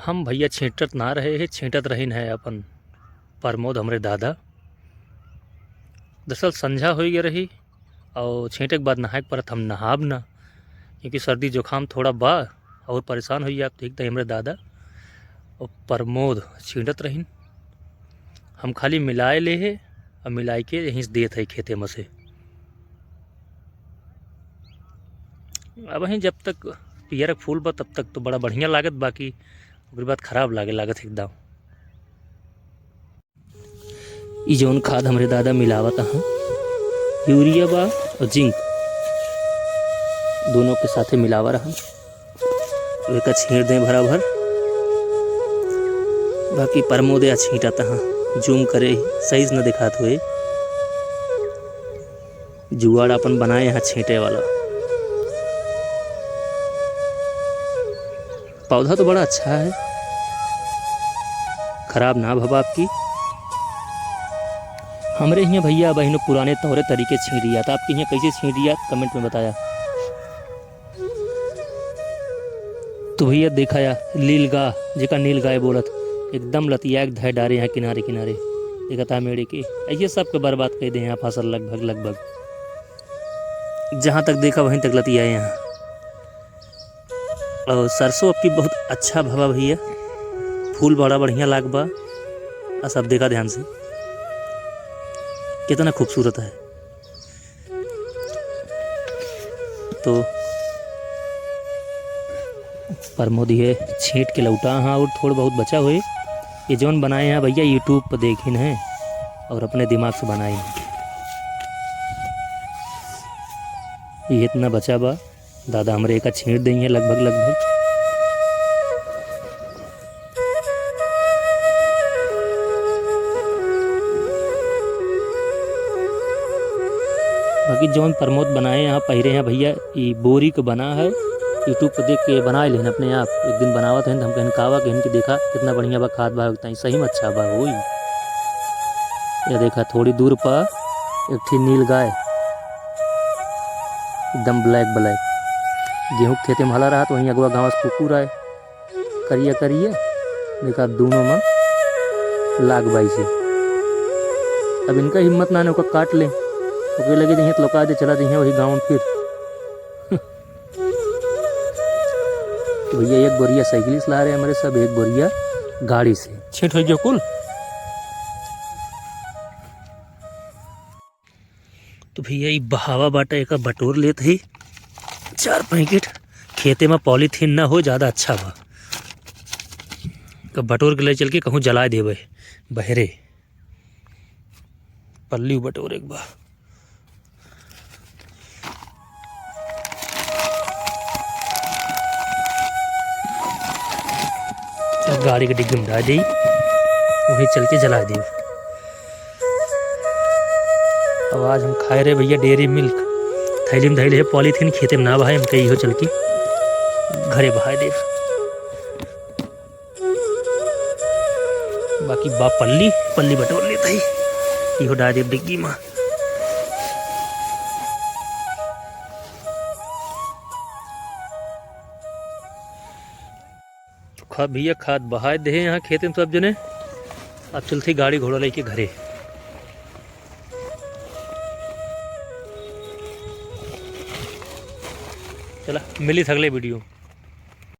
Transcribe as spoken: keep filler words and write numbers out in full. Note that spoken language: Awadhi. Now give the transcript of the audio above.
हम भइया छींटत ना रहे हैं, छींटत रहिन है अपन प्रमोद, हमरे दादा। दरअसल संझा होइ गए रही और छींटे के बाद नहाए के परत, हम नहाब ना, क्योंकि सर्दी जुकाम थोड़ा बा और परेशान होइ आप। देखते हमरे दादा और प्रमोद छींटत रहिन, हम खाली मिलाए ले है और मिलाए के यहीं से देत है खेते में से। अब ही जब तक पियर फूल बा तब तक तो बड़ा बढ़िया लागत, बाकी ओकरे बाद खराब लागे लागत एकदम। ई जौन खाद हमरे दादा मिलावत हैं, यूरिया बा और जिंक, दोनों के साथे मिलावा रहन। एका छींट दें भरा भर। बाकी प्रमोद या छींटत हैं, जूम करे, सही से न दिखात हुए। जुगाड़ अपन बनाए हैं छींटे वाला। पौधा तो बड़ा अच्छा है, खराब ना भवा आपकी। हमरे हियाँ भइया बहिनों पुराने तौरे तरीके छींटिया, तो आपके हियाँ कैसे छींटिया, comment में बताया। तो भइया देखा या लील गाय, जेका नील गाय बोलत, एकदम लतिया के धय डारे हैं किनारे किनारे। देखा था मेड़े के, ऐसे सबके बर्बाद कर दे हैं फसल लगभग लगभग। जहाँ तक देखा वहीं तक लतियाए हैं। और सरसों आपकी बहुत अच्छा भवा भइया, फूल बड़ा बढ़िया लाग बा। आ सब देखा ध्यान से, कितना खूबसूरत है। तो प्रमोद ये छींट के लौटा हाँ, और थोड़ा बहुत बचा हुए। ये जौन बनाए हैं भइया, YouTube पर देखिन हैं और अपने दिमाग से बनाए हैं। ये इतना बचा बा, दादा हमरे एका छींट देइहैं लगभग लगभग। बाकी जौन प्रमोद बनाए हैं, पहिरे हैं भइया, ई बोरी के बना है, YouTube पर देख के बनाए लेहन अपने आप। एक दिन बनावत हैं, तो हम कहन कावा कहन कि देखा कितना बढ़िया बा, खाद बा, उतना ही सही में अच्छा बा होई। या देखा थोड़ी दूर पर एक ठी नील गाय, एकदम black black। गेहूँ के खेते में हला रहा, तो वहीं अगवा गाँव से कुकुर आए, करिया करिया। देखा दोनों में लाग बाई से। अब इनका हिम्मत ना है, ओका काट ले, ओके लगे जइहैं तो लौका दे, चला जइहैं वही गाँव में फिर। तो भइया एक बोरिया साइकिल से ला रहे हमरे सब, एक बोरिया गाड़ी से। छींट होइ गयो कुल। तो भइया, ई बहावा बाटे, एका बटोर लेत ही चार पैकेट। खेते में पॉलीथीन ना हो, ज्यादा अच्छा बा। एका बटोर के ले चल के कहूँ जलाए देबे बहरे। पल्ली बटोर एक बा। गाड़ी के डिग्गी में डाल दी, वहीं चल के जला दी। अब आज हम खाए रहे भइया डेयरी मिल्क, थैली में धैले है पॉलीथीन, खेते में ना बहाए, हम कही हो चल के घरे बहाए दे। बाकी बा पल्ली, पल्ली बटोर लेत ही, इहो डाल दे डिग्गी में। तो खा भइया, खाद बहाए दे यहाँ खेते में सब जने। अब चलत ही गाड़ी घोड़ा लेके घरे। चला, मिली अगले video।